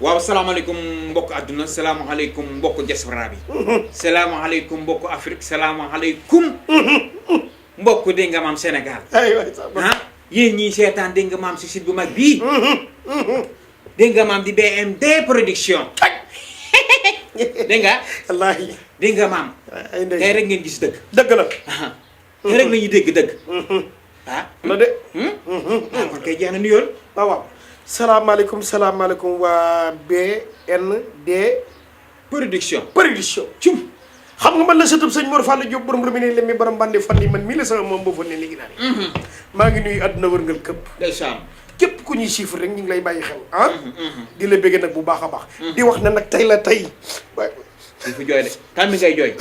waaw salaamaaleykum mbokk àdduna salaamaaleykum mbokk diaspora bi. salaamaaleykum mbokk Afrique salaamaaleykum. mbokk dégg nga maam Sénégal. ah yéen ñii seetaan dégg nga maam si site bu mag bii. dégg nga maam di BMD production. dégg nga. wallaahi. dégg nga maam. tey rek ngeen gis dëgg. dëgg la. tey rek la ñuy dégg dëgg. ah. la de. kon kay jeex na nuyool. waaw waaw. salaamaaleykum waa BND. production. cum xam nga man la sëtub sëñ Mor Fall Diop borom mi ne lemi borom bandi fan yi man mii la sama moom boo fa ne léegi naa ne. maa ngi nuyu àdduna wërngal këpp. ndeysaan. képp ku ñuy chiffre rek ñu ngi lay bàyyi xel ah. di la bëgg nag bu baax a baax. di wax ne nag tey la tey. waaye. di fi jooy de kan mi ngay jooy.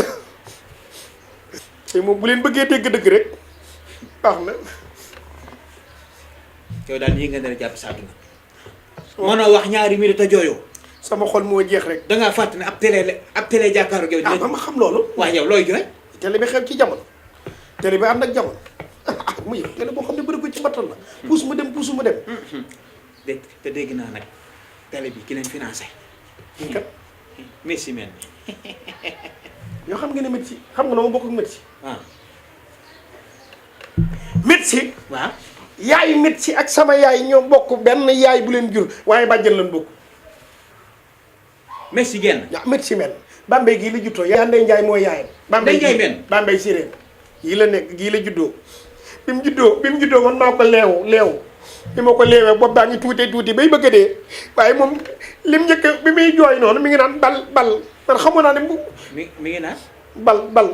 tey moom bu leen bëggee dégg dëgg rek baax na. yow daal nii nga ne la jàpp sa àdduna. mënoo wax ñaari minute a jooyoo. sama xol moo jeex rek. da ngaa fàtte ne ab télé jàkkaarloo yow. ah ma xam loolu. waaw yow looy jooy. télé bi xew ci jamono. télé bi ànd ak jamono. ah muy télé boo xam ne bëri ko ci mbattal la. puus mu dem puusu mu dem. te dégg naa nag télé bi ki leen financé. kii kat. Messi men. yoo xam nga ne Messi xam nga ne ma bokk ak Messi. waaw. Messi. waaw. yaayu Messi ak sama yaay ñoo bokk benn yaay bu leen jur waaye bàjjan lan bokk. Messi genn. waaw Messi men. Bambey gii la juddoo yaa Ndeye Ndiaye mooy yaayam. Ndeye Ndiaye men Bambey Sirène. gii la nekk gii la juddoo. bi mu juddoo man maa ko leewu. bi ma ko leewee bopp baa ngi tuuti bay bëgg a dee waaye moom lim njëkk bi muy jooy noonu mi ngi naan bal man xamoon naa ne bu. mi ngi naan. bal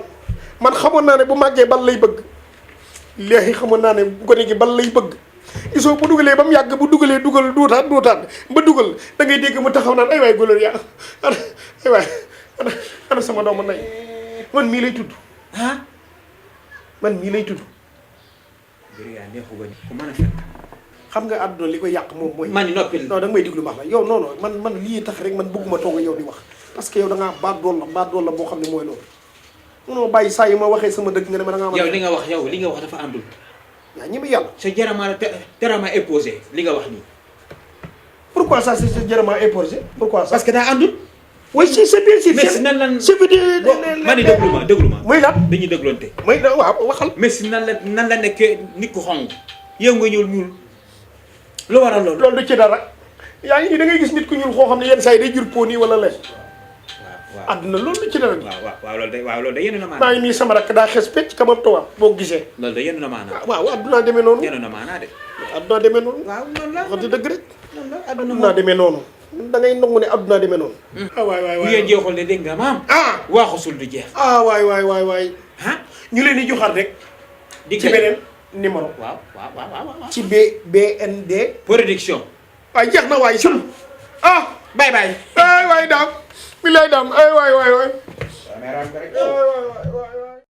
man xamoon naa ne bu màggee bal lay bëgg. léegi xamoon naa ne gone gi bal lay bëgg. gisoo bu dugalee ba mu yàgg bu dugalee dugal duutaat ba dugal da ngay dégg mu taxaw naan ay waay góor yaa ay waay ana sama doomu ndey man mii lay tudd. ah. man mii lay tudd. mbir yaa neexu ba ku mën a fekk. xam nga àdduna li ko yàq moom mooy. man noppil non da nga may diglu baax la yow non man lii tax rek man bëgguma toog yow di wax parce que yow da ngaa baat doon la boo xam ne mooy loolu. munoo bàyyi saa yi ma waxee sama dëgg nga ne ma da ngaa. yow li nga wax dafa àndul. yaa ñi mu yàlla. sa jarama terama imposé li nga wax nii. pourquoi ça c'est jarama imposé pourquoi ça. parce que daa àndul. oui c'est bien sûr. Messi nan lan c'est bien. ma ni déglu ma. muy lan dañuy dégloonte. muy waaw waxal. Messi nan la nekkee nit ku xonq yow nga ñuul. lu waral loolu. loolu du ci dara yaa ngi nii da ngay gis nit ku ñuul xoo xam ne yenn saa yi day jur po nii wala leen. waaw àdduna loolu du ci dara. waaw loolu de yenn na maanaa. maa ngi nii sama rakk daa xes pecc kamam tubaab boo gisee. loolu de yenn na maanaa. waaw àdduna demee noonu. yenn na maanaa de. àdduna demee noonu. waaw loolu la wax dëgg rek. loolu la àdduna demee noonu. da ngay nangu ne àdduna demee noonu. waay bu ngeen jeexul ne dégg nga maam. waaxusul du jeex. waay. ñu leen di joxaat rek. ci beneen numéro. waaw. ci BND. production. waaye jeex na waay sum. bye. waay daam. bilaay daam waay.